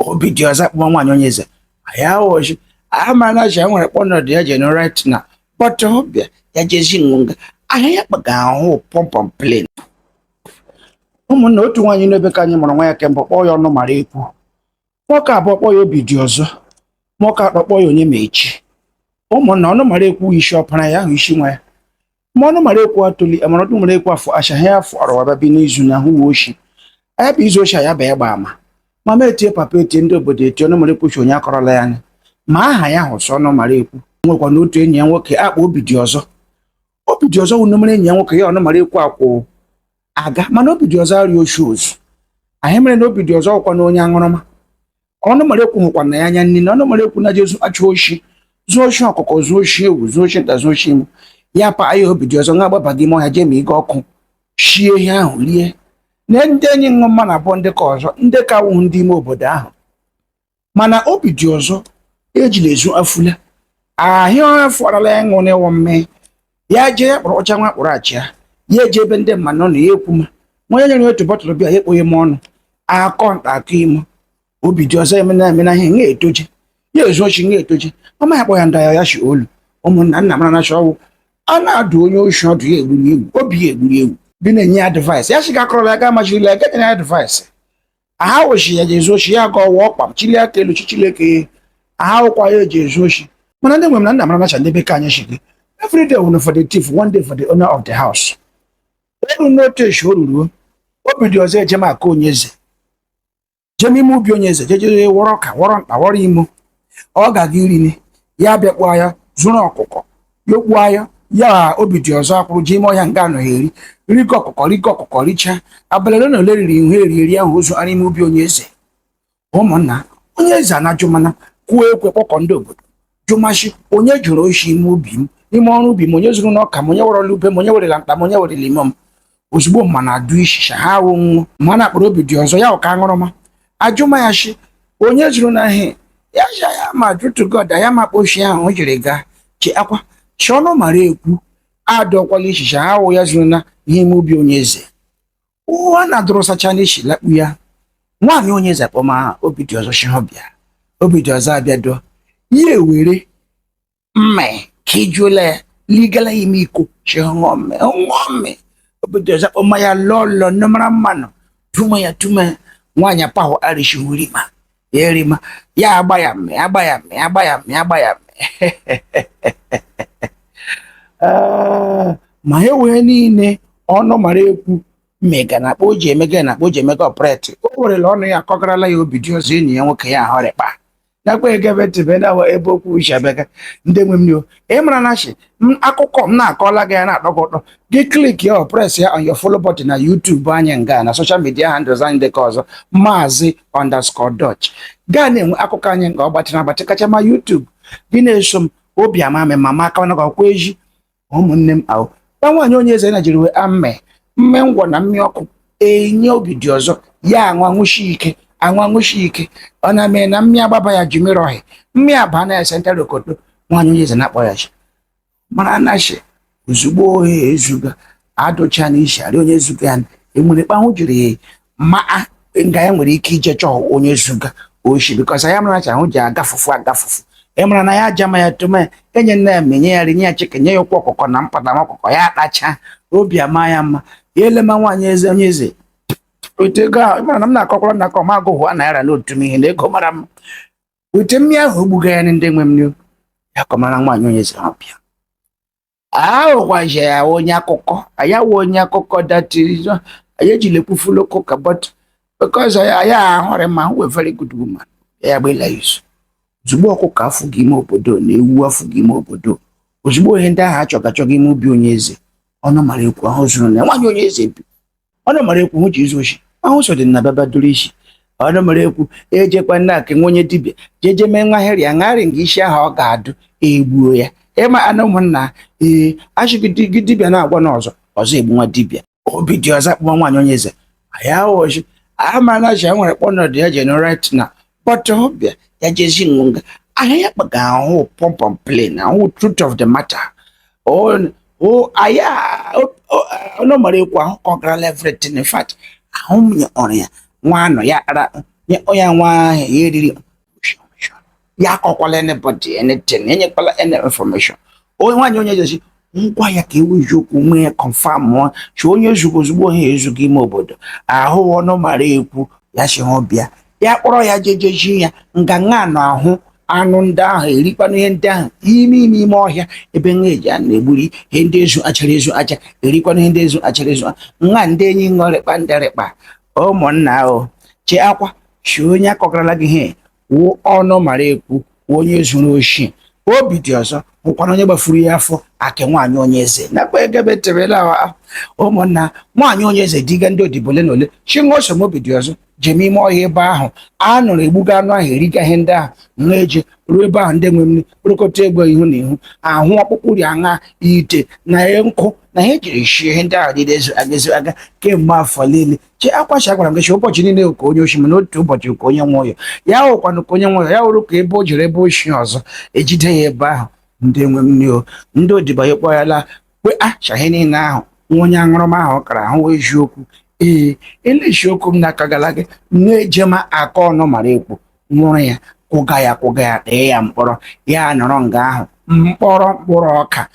Obi dị ọzọ akpọma nwaanyị onye eze ya oji amara na ji nwere kpọnọdụ ya generate na bọtụ bịa ya jezi nga ahịa ya kpaga ahụ pọmpọm plen. Ụmụnna, otu nwaanyị n'ebe ka anyị mụrụ nwa ya kembụ kpọọ ya ọnụ mara ekwu, nwoke abụọ kpọọ ya obi dị ọzọ, nwoke atọ kpọọ ya onye ma echi. Ụmụnna, ọnụ mara ekwu isi ọpara ya ahụ isi nwa ya ma ọnụ mara ekwu atụli amara ọnụ mara ekwu afọ acha ha afọ ọrọwaba bi n'izu na ahụ uwe oshi anya bụ izu oshi ya bụ ịgba ama. Mama etie, papa etie, ndị obodo etie, ọnụ mara ekwu chi onye akọrọla ya anya ma aha ya hụ sọ ọnụ mara ekwu. Nwekwa na otu enyi ya nwoke akpa obi dị ọzọ. Obi dị ọzọ wụ nomere enyi ya nwoke ya ọnụ mara ekwu akwụ aga, mana obi dị ọzọ arịa oshi ozu anyị mere na obi dị ọzọ ọkwa na onye aṅụrụma. Ọnụ mara ekwu hụkwa na ya anya nne na ọnụ mara ekwu na jezu achụ oshi, zuo oshi ọkụkọ, zuo oshi ewu, zuo oshi nta, zuo oshi imo ya pa ya obi dị ọzọ nga agbaba gị ime ọhịa jee ma ịga ọkụ shie ihe ahụ rie na ndị enyi ṅụ mmanụ abụọ ndị ka ọzọ ndị ka wụhụ ndị ime obodo ahụ. Mana obi dị ọzọ ejila ezu afụla ahịa afọrọla ya ṅụ n'ịwụ mme ya jee ya kpọrọ ọcha nwa kpọrọ achịa ya eje ebe ndị mmanụ nọ ya ekwu ma onye nyere ya otu bọtụlụ bịa ya ekpoghe m ọnụ akọ nta akọ imo. Obi dị ọzọ emena emena ihe nga etoje ya ezu ochi nga etoje mama ya kpọ ya nda ya ya shi olu. Ụmụnna, nna mara na ọwụ a na-adụ onye oshi ọdụ ya egburu ewu obi ya egburu ewu bi na-enye ya advice ya shi ga akọrọla ya ga amachirila ya ga ya advice aha oshi ya ji ezu oshi ya ga ọwa ọkpa chili aka elu chichileke aha ụkwa ya eji ezu oshi. Mana ndị nwe m na nna mara nacha ndị bekee anyị shi gị every day wụ for the thief, one day for the owner of the house. Oru n'otu eshi o ruruo obi dị ọzọ ejem aka onye eze jem ime ubi onye eze jeje wọrọ ọka wọrọ nta wọrọ imo ọ ga-aga irini ya bịakpuo ya zụrụ ọkụkọ ya okpuo ya ya obi dị ọzọ akwụrụ ji ime ọhịa nga anọghị eri rikọ ọkụkọ rikọ ọkụkọ richaa abalị ole na ole riri ihu eri eri ahụ ozu ara ime ubi onye eze. Ụmụnna, onye eze anajụ mana kwuo ekwe kpọkọ ndị obodo jụmachi onye jụrụ oshi ime ubi m ime ọrụ ubi m onye zụrụ n'ọka m onye werela ube m onye werela nta m onye werela ime m ozugbo mma na-adụ ishisha ha awụ nwụ ma na akpọrọ obi dị ọzọ ya ụka aṅụrụma ajụma ya shi onye zụrụ na ihe ya sha ya ma jụtụ God ya ma kposhi ahụ o jiri gaa chi akwa chi ọnụ mara ekwu adọkwala ishisha ha awụ ya zụrụ na ihe ime ubi onye eze ụwa na-adụrụ sacha n'ishi lakpu ya. Nwaanyị onye eze kpọma obi dị ọzọ shi ha bịa obi dị ọzọ abịado ya ewere mme ka ejuola ya ligala ya ime iko shi ṅụọ mme ṅụọ mme obi dị ọzọ kpọma ya lọlọ nọmara mmanụ tuma ya tuma ya nwaanyị apahụ arishi rima ya erima ya agba ya mme agba ya mme agba ya mme agba ya mme. Ma ha wee niile ọnụ mara ekwu mmega na akpa o ji emega na akpa o ji emega ọpret o werela ọnụ ya akọgarala ya obi dị ọzọ enyi ya nwoke ya ahọrịkpa nakwa egebe ntị be na ebe okwu uche abịaga ndị nwe m nio ị mara na shi akụkọ m na-akọla gị ya na-atọ gị ụtọ gị click ya press ya on your follow button na YouTube anyị nga na social media handles anyị dịka ọzọ maazị underscore Dutch gaa na-enwe akụkọ anyị nga ọ gbatịrị agbatị kacha ma YouTube gị na-eso m obi ama m ma ma aka na ọkwa eji ụmụnne m ahụ gwa nwaanyị onye eze na jiri wee ame mme ngwọ na mmiri ọkụ enye obi dị ọzọ ya aṅụ aṅụshi ike aṅụ aṅụshi ike ọ na-eme na mmiri agbaba ya ji mmiri ọhịa mmiri aba na ya sentara okoto nwaanyị onye eze na-akpọ ya chi mara anachi ozugbo ohe ezuga adụcha na isi arị onye zuga ya enwere kpanwụ jiri ma nga ya nwere ike ije chọọ onye zuga oshi because ya mara ahụ ji agafufu agafufu ị mara na ya aja ma ya tụma ya enye nna ya menye ya rinye ya chike nye ya ụkwụ ọkụkọ na mkpata ọkụkọ ya akpacha obi ama ya mma ya elema nwaanyị eze onye eze otu ego ahụ mara na m na-akọkwara na akọ ma agụghụ a naira n'otu m ihe na ego mara mma ute mmiri ahụ ogbuga ya ndị nwe m ya kọmara nwaanyị onye eze ha bịa ahụkwazi ya onye akụkọ ya wụ onye akụkọ datiri anyị ejila ekwufula ụka but because ya ahụrị ma wụ very good woman ya gbela izu ozugbo ọkụkọ afụ gị ime obodo na ewu afụ gị ime obodo ozugbo ihe ndị ahụ achọga achọga ime ubi onye eze ọnụ mara ekwu ahụ zuru na nwaanyị onye eze bi ọnụ mara ekwu hụ ji izu oshi ahụ so dị na baba duru isi ọnụ mara ekwu ejekwa nna ke nwe onye dibịa jeje mee nwahịrị ya ṅarị nga isi ahụ ọ ga-adụ egbuo ya ịma anụ ụmụnna ee achịgị gị dibịa na-agwa na ọzọ ọzọ egbu nwa dibịa obi dị ọzọ akpọma nwaanyị onye eze ya oji amara ji nwere kpọnọdụ ya generate na bọtụ bịa ya jezi nga ahịa ya kpaga ahụ pọmpọm plen ahụ truth of the matter o aya ọnụ mara ekwu ahụ kọgarala everything in fact ahụ m ọrụ ya nwa anọ ya ara Nye onye nwa ahụ ya eriri ya, akọkwala anybody anything, enyekwala any information. Onye nwaanyị onye eze ngwa ya ka ewu eziokwu nwee confirm mụọ chi onye ezugo ozugbo ha ezugo ime obodo ahụ ọnụ mara ekwu ya si hụ bịa ya kpọrọ ya jejeji ya nganga na ahụ anụ ndị ahụ erikwanụ ihe ndị ahụ ime ime ime ọhịa ebe nwa eji a na-egburi ihe ndị ezu achara ezu acha, erikwanụ ihe ndị ezu achara ezu nwa ndị enyi ṅụrịkpa ndịrịkpa. Ụmụnna o chee akwa chi onye akọkarala gị ihe wụ ọnụ mara ekwu, wụ onye zuru oshi obi dị ọzọ, hụkwana onye gbafuru ya afọ akị nwaanyị onye eze nakwa egebe tebela. Ụmụnna, nwaanyị onye eze diga ndị odibo ole na ole chinwe obi dị ọzọ jem ime ọhịa ebe ahụ a nụrụ egbuga anụ ahụ, eriga ihe ndị ahụ nwa eje ruo ebe ahụ ndị nwe mmiri kpụrụkọta egbe ihu na ihu ahụ ọkpụkpụ ri aṅa ite na nkụ na ihe ejiri shie ihe ndị ahụ niile ezu aga ezu aga kemgbe afọ niile. Che akwacha gwara m gị chi ụbọchị niile ka onye oshi, mana otu ụbọchị ka onye nwe ụyọ ya hụkwanụ ka onye nwe ụyọ ya wụrụ ka ebe o jere ebe oshi ọzọ ejide ya ebe ahụ. Ndị nwe mmiri o ndị odibo ya kpọ ya la kwe acha ihe niile ahụ nwa onye aṅụrụma ahụ kara ahụ eziokwu. Ee, eleshi okwu m n'aka gara gị na-eje ma aka ọnụ mara ekwu nwụrụ ya, kwụga ya, kwụga ya, tee ya mkpọrọ, ya nọrọ nga ahụ mkpọrọ mkpụrụ ọka.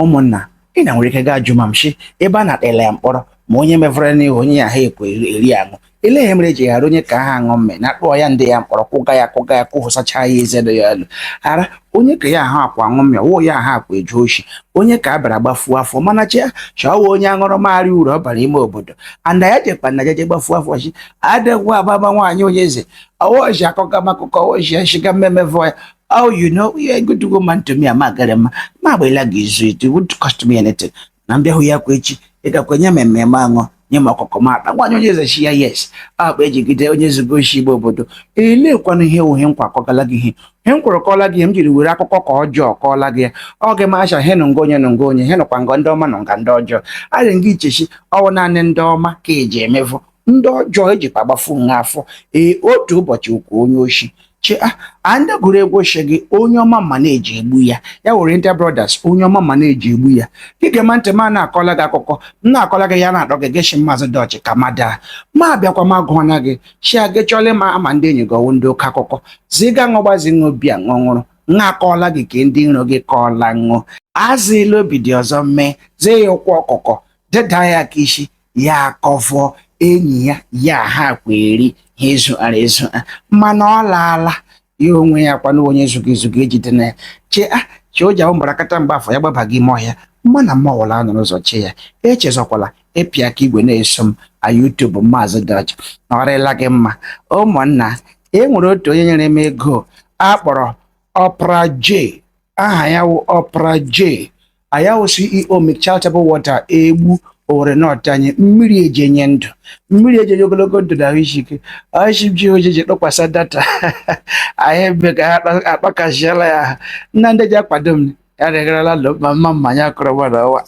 Ụmụnna, ị na nwere ike gaa jụ ma m shi ebe a na-atela ya mkpọrọ ma onye mevere n'ihu onye ya ha ekwe eri aṅụ ele ihe mere eji ghara onye ka ha aṅụ mme na akpụọ ya ndị ya mkpọrọ, kwụga ya, kwụga ya, kwụhụsacha ya eze dị ya elu ara onye ka ya ahụ akwa aṅụ mmịa wụ ya ahụ akwa eju oshi onye ka a bịara gbafuo afọ. Mana chi chọwa onye aṅụrụmarị uru ọ bara ime obodo anda ya jekpa na jeje gbafuo afọ chi adịgwa ababa nwaanyị onye eze ọwọji akọga m akụkọ ọwọji eshiga mmemme vọ ya. Oh, you know, you're a good woman to me. Amagara mma ma agbela gị izu, it won't cost me anything na mbịa hụ ya kwa echi ịgakwa nye m mmemme aṅụ nye m ọkụkọ m akpa. Nwaanyị onye eze chi ya yes akpa ejigide onye zugo oshi igbe obodo elekwanụ ihe ihe nkwa akọgala gị ihe ihe m kwere kọọla gị ihe m jiri were akụkọ ka ọjọọ kọọla gị ya ọ gị ma acha he nụ nga onye nụ nga onye he nụkwa nga ndị ọma nụ nga ndị ọjọọ adị nga ichechi ọwụ naanị ndị ọma ka eji emevụ ndị ọjọọ ejikwa agbafu nha afọ. Ee, otu ụbọchị ukwu onye oshi chi a ndị gụrụ egwu ochie gị onye ọma ma na-eji egbu ya ya were Inter Brothers onye ọma ma na-eji egbu ya gị ga-ema ntị ma na-akọla gị akụkọ m na-akọla gị ya na-akpọ gị geshi maazị dọchị ka mada ma bịakwa ma gụọna gị chi a gị chọla ịma ama ndị enyi gị ọwụ ndị oke akụkọ ziga ṅụgbazi ṅụ bịa ṅụṅụrụ nwa akọọla gị ka ndị iro gị kọọla ṅụ azịla obi dị ọzọ mee zee ya ụkwụ ọkụkọ deda ya aka isi ya akọvọ enyi ya ya ha kweri ha ezughara ezu mana ọ laala ya onwe ya kwanụ onye zugo ezugo ejide na ya chee a chee o ji ahụ mgbarakata mgbe afọ ya gbabaghị ime ọhịa mma na mma ọwụla nọ n'ụzọ chee ya. Echezọkwala ịpịa aka igwe na-eso m a YouTube Maazị Dọch na ọrịla gị mma. Ụmụnna, e nwere otu onye nyere m ego a kpọrọ Opera J, aha ya wụ Opera J ayawụ CEO Michel Table Water egbu Owerri North anyị mmiri eji enye ndụ, mmiri eji enye ogologo ndụ na ahụ isi ike ọchị ojiji tụkwasị data anyị ebe ka ha akpakasịala ya nna ndị ji akwado m ya rịgarala ma mma mmanya akọrọ mmadụ ọwa.